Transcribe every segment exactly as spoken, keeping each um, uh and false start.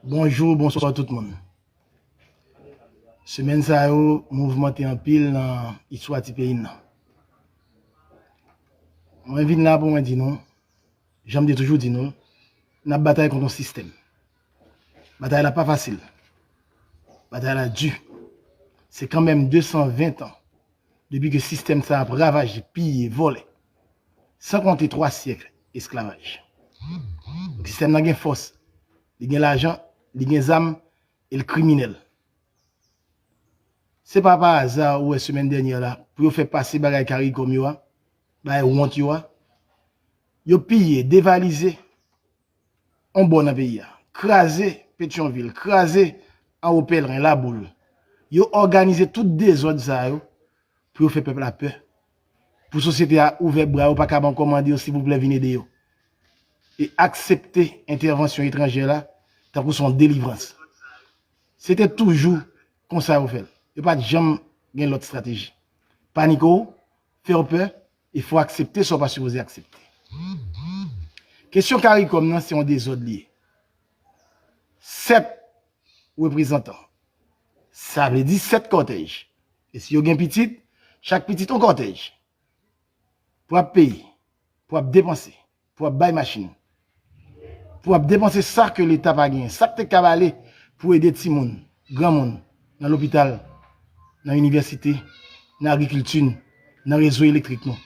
Bonjou, bonswa tout moun. Semèn sa yo mouvmante anpil nan istwa ti peyi n nan. Mwen vin la pou mwen di nou, jan m te toujou di nou, n ap batay kont yon sistèm. Batay la pa fasil. Batay la di. Se kanmenm de san ven tan depi ke sistèm sa ap ravaje, piye, vòlè, san konte twa syèk esklavaj. Sistèm nan gen fòs, li gen lajan, li gen zam, e l kriminèl. Se pa pa aza ou wè semèn dènyè la, pou yo fè pase bagay karikòm yo a, bagay wont yo a, yo piye, devalize, yon bò nan peyi a, kraze Petyonvil, kraze Anwo Pèlren, Laboul. Yo òganize tout dezòd sa yo pou yo fè pèp la pè. Pou sosyete a ouvè bra yo, pa kab ankò mande yo silvouplè vin ede yo. E aksepte entèvansyon etranjè la tankou se yon delivrans. Se te toujou konsa yo fè l. Yo pa t janm gen lòt estrateji. Panike w, fè w pè, e fò w aksepte sa w pa sipoze aksepte. Kesyon karikòm nan se yon dezòd li ye. Sèt reprezantan. Sa vle di sèt kòtèj. E si yo gen pitit, chak pitit yon kòtèj. Pou ap peye, pou ap depanse, pou ap bay machin, pou ap depanse sa ke Leta pa genyen, sa k te kab ale pou ede timoun, granmoun, nan lopital, nan inivèsite, nan agrikilti n, nan rezo elektrik nou.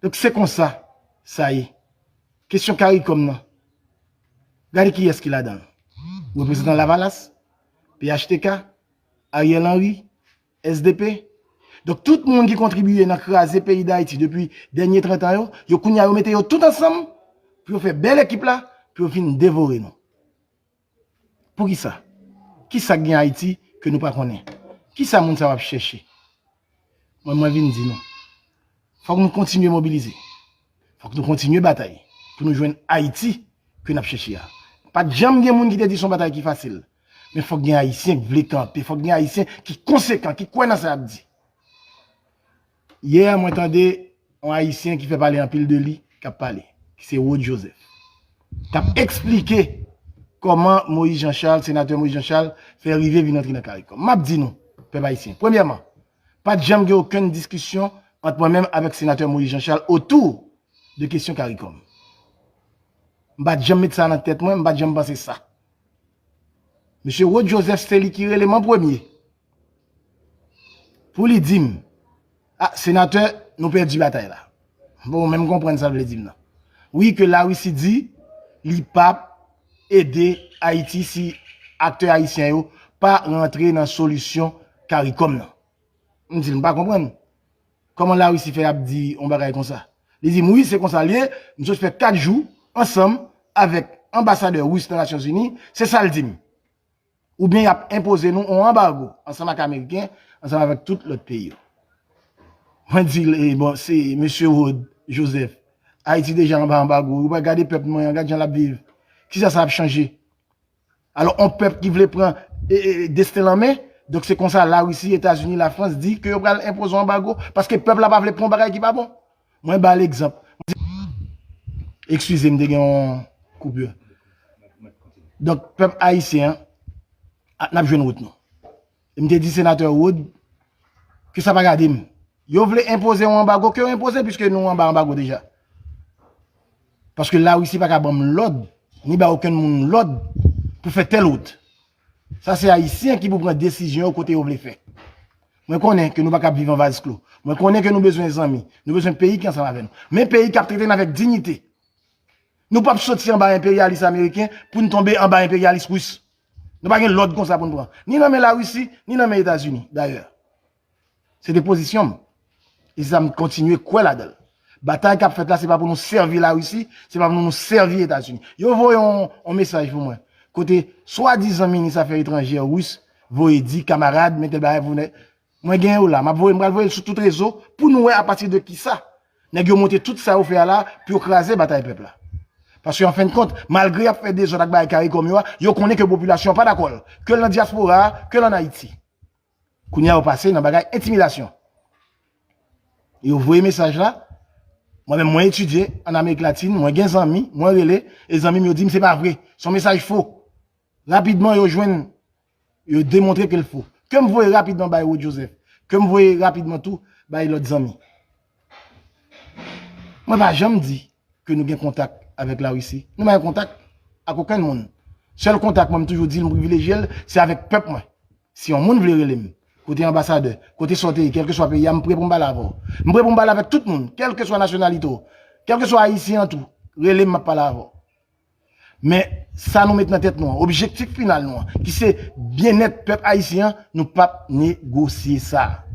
Donk se konsa sa ye. Kesyon karikòm nan, gade kiyès ki ladan l. Reprezantan Lavalas, P H T K, Ariel Henry, S D P. Donk tout moun ki kontribiye nan kraze peyi Dayiti depi dènye trant an yo, yo kounye a yo mete yo tout ansanm pou yo fè bèl ekip la, pou yo vin devore nou. Poukisa? Kisa k gen Ayiti ke nou pa konnen? Kisa moun sa yo ap chèche? Mwen, mwen vin di nou, fòk nou kontinye mobilize. Fòk nou kontinye batay pou nou jwenn Ayiti ke n ap chèche a. Pa t janm gen moun ki te di se yon batay ki fasil. Men fòk gen Ayisyen k vle kanpe, fòk gen Ayisyen ki konsekan, ki kwè nan sa y ap di. Yè, mwen tande yon Ayisyen ki fè pale anpil de li, k ap pale, ki se Rod Joseph. K ap eksplike kòman Moïse Jean Charles, senatè Moïse Jean Charles, fè rive vin antre nan karikòm. M ap di nou, pèp ayisyen, premyèman, pa t janm gen okenn diskisyon ant mwen menm avèk senatè Moïse Jean Charles otou de kesyon karikòm. M pa t janm met sa nan tèt mwen, m pa t janm panse sa. Mesye Rod Joseph se li ki rele m an premye pou li di m, "A, senatè, nou pèdi batay la." Bon, menm konprann sa l vle di m nan. Wi, ke Larisi di li p ap ede Ayiti si aktè ayisyen yo pa rantre nan solisyon karikòm nan. M di l, "M pa konprann. Kòman Larisi fè ap di yon bagay konsa?" Li di m, "Wi, se konsa l ye. M sot fè kat jou ansanm avèk anbasadè ris nan Nasyonzini." Se sa l di m. "Oubyen y ap enpoze nou yon anbago ansanm ak Ameriken, ansanm avèk tout lòt peyi yo." Mwen di l, "E bon, se mesye Rod Joseph, Ayiti deja anba anbago. Ou pa gade pèp mwen an, gad jan l ap viv. Kisa sa ap chanje?" Alò, yon pèp ki vle pran, e, e, desten l an men, donk se konsa Larisi, Etazini, Lafrans di ke yo pral enpoze yon anbago, paske pèp la pa vle pran yon bagay ki pa bon. Mwen ba l egzanp. Eskize m, te gen yon koupir. Donk, pèp ayisyen an, a, n ap jwenn wout nou. E m te di senatè Rod ke sa pa gade m. Yo vle enpoze yon anbago, ke yo enpoze, piske nou anba anbago deja. Paske Larisi pa ka ban m lòd, ni ba okenn moun lòd pou fè tèl wout. Sa se Ayisyen ki pou pran desizyon yo kote yo vle fè. Mwen konnen ke nou pa ka ap viv an vaz klo. Mwen konnen ke nou bezwen zanmi. Nou bezwen peyi ki ansanm avè nou. Men peyi k ap trete n avèk diyite. Nou p ap soti anba enperyalis ameriken pou n tonbe anba enperyalis ris. Nou pa gen lòd konsa pou n pran. Ni nan men Larisi, ni nan men Etazini, dayè. Se te pozisyon m. E se sa m kontinye kwè ladan l. Batay k ap fèt la, se pa pou nou sèvi Larisi, se pa pou nou sèvi Etazini. Yo voye yon, yon mesaj pou mwen. Kote swadizan minis afè etranjè ris voye di, "Kamarad, men tèl bagay pou nèg." Mwen gen yo la, m ap voye, m pral voye l sou tout rezo pou nou wè apati de kisa nèg yo monte tout sa yo fè a la pou yo kraze batay pèp la. Paske an fen de kont, malgre y ap fè dezòd ak bagay karikòm yo a, yo konnen ke popilasyon an pa dakò l, ke l nan dyaspora a, ke l ann Ayiti. Kounye a yo pase nan bagay entimidasyon. Yo voye mesaj la. Mwen menm, mwen etidye ann Amerik Latin, mwen gen zanmi, mwen rele, e zanmi m yo di m se pa vre. Se yon mesaj fo. Rapidman, yo jwenn, yo demontre ke l fo. Ke m voye rapidman bay Rod Joseph. Ke m voye rapidman tou bay lòt zanmi. Mwen pa janm di ke nou gen kontak avèk Larisi. Nou pa gen kontak ak okenn moun. Sèl kontak mwen, m toujou di l, m privilejye l, se avèk pèp mwen. Si yon moun vle rele m, kote anbasadè, kote sa w te ye, kèlkeswa peyi a, m pre pou m pale avè w. M pre pou m pale avèk tout moun, kèlkeswa nasyonalite w, kèlkeswa ayisyen an tou, rele m, m ap pale avè w. Men sa nou met nan tèt nou an, objektif final nou an, ki se byennèt pèp ayisyen an, nou p ap negosye sa.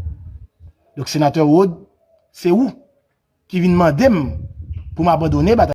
Donk, senatè Rod, se ou ki vin mande m pou m abandone batay.